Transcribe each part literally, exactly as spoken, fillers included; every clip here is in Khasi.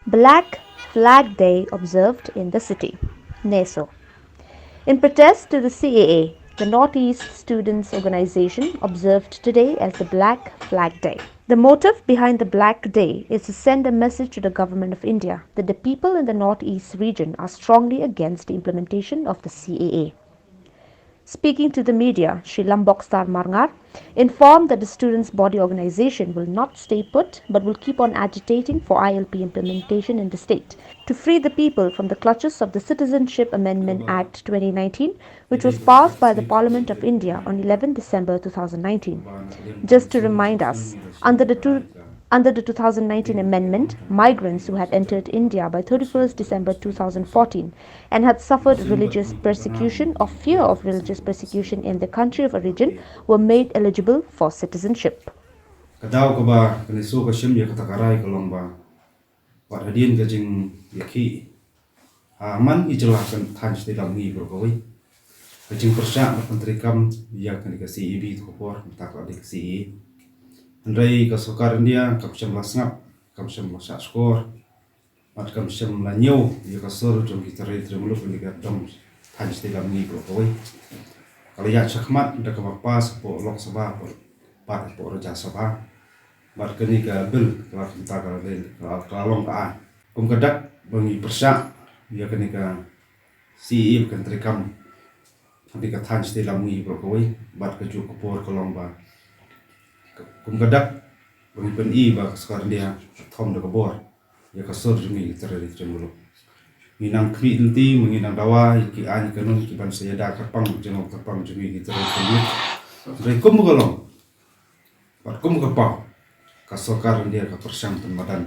Black Flag Day observed in the city. NESO. In protest to the C A A, the Northeast Students Organization observed today as the Black Flag Day. The motive behind the Black Day is to send a message to the Government of India that the people in the Northeast region are strongly against the implementation of the C A A. Speaking to the media, Shri Lambokstar Marngar informed that the students' body organization will not stay put but will keep on agitating for I L P implementation in the state to free the people from the clutches of the Citizenship Amendment Act twenty nineteen, which was passed by the Parliament of India on eleventh December two thousand nineteen. Just to remind us, under the two under the two thousand nineteen amendment, migrants who had entered India by thirty-first December two thousand fourteen and had suffered religious persecution or fear of religious persecution in the country of origin were made eligible for citizenship. Ka daw kaba ka NESO ka shim ïa kata ka rai ka long ba wat hadien ka jingïakhih ha man ki jylla kan thaiñ shatei lam ngi baroh kawei, ka jingpyrshah ban pyntreikam ïa kane ka C A B, to ka por mynta ka la dei ka C A A. Hynrei ka sorkar India kam shym la sngap, kam shym la shah shkor, bad kam shym la ñiew ïa ka sur jong ki trai trai muluk kane ka dong thaiñ shatei lam ngi baroh kawei. Ka la ïaid shakhmat da kaba pass hapoh Lok Sabha bad hapoh Rajya Sabha. Bad kane ka bill ka la, kumta ka la dei, ka la, ka la long ka aiñ. Kum ka dak ba ngi pyrshah ïa kane ka C A A ba kan treikam ha kane ka thaiñ shatei lam ngi baroh kawei, bad kajuh ka por ka long ba kum ka dak ba ngi pyni ba ka sorkar India ka thom da ka bor ïa ka sur jong ngi ki trai trai muluk. Ngi nang khmih lynti, ngi nang dawa ïa ki aiñ kanun kiban sa ïada kyrpang jong, kyrpang jong ngi ki trai trai muluk. Hynrei kum ka long bad kum ka paw, ka sorkar India ka pyrshang pynmadan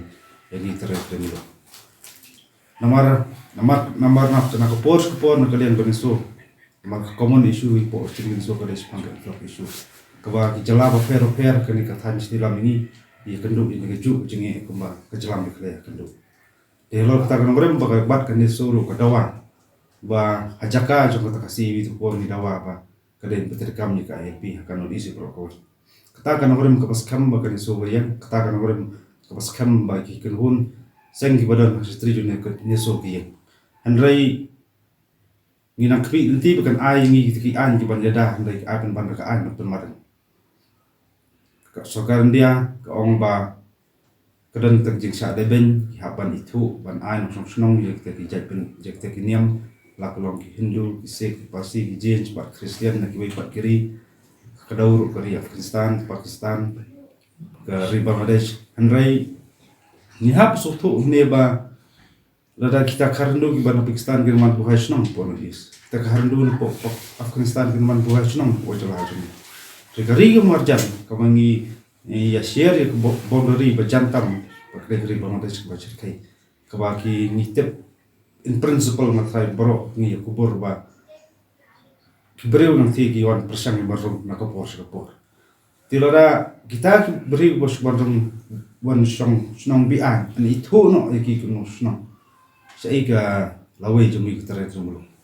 ïa ngi trai trai muluk. Namar, namar, namar na, na ka por sha ka por na ka liang ka NESO, namar ka common issue hapoh ka NESO ka dei shaphang ka infrastructure issue, kaba ki jylla bapher bapher kane ka thaiñ shatei lam ngi ïakynduh ïa kane kajuh ka jingeh kumba ka jylla Meghalaya ka kynduh. Te halor kata ka nongrim ba ka, bad ka NESO ruh ka dawa ba ha jaka jong kata ka C A A B, to ka por ngi dawa ba ka dei ban pyntreikam ïa ka I L P ha ka North East baroh kawei. Kata ka nongrim kaba skhem ba ka NESO ba ïeng, kata ka nongrim kaba skhem ba ki kynhun seng kiba don ha ka shatri jong ka NESO ki ïeng. Hynrei ngi nang khmih lynti ba kan ai ïa ngi kita ki aiñ kiban ïada, hynrei ki ai pynban da ka aiñ ban pynmadan. Ka sorkar India ka ong ba ka don kata ka jingshah lehbeiñ, ki hap ban ithuh, ban ai nongshong shnong ïa kita ki jait pyn, ïa kita ki niam, la ka long ki Hindu, ki Sikh, ki Parsi, ki Jain bad Khristan na kiwei pat ki ri. Ka daw ruh ka ri Afghanistan, Pakistan, ka ri Bangladesh. Hynrei ngi hap sngewthuh ne ba lada kita ka Hindu kiba na Pakistan kin wan buhai shnong hapoh North East, kita ka Hindu na hapoh Afghanistan kin wan buhai shnong hapoh jylla jong ngi. Te ka ri ka marjan kaba ngi, ngi ïa share ïa ka bo, boundary ba jan tam bad ka dei ka ri Bangladesh kaba shyrkhei, kaba ki, ngi tip in principle, nga tharai baroh ngi ïa kubur ba ki briew nangta ki wan pyrshang ïa ban rung na ka por sha ka por. Te lada kita ki briew ba shu wan rung, wan shong shnong be-aiñ, yn ithuh noh ïa ki kumno shnong, shaei ka lawei jong ngi ki trai trai muluk?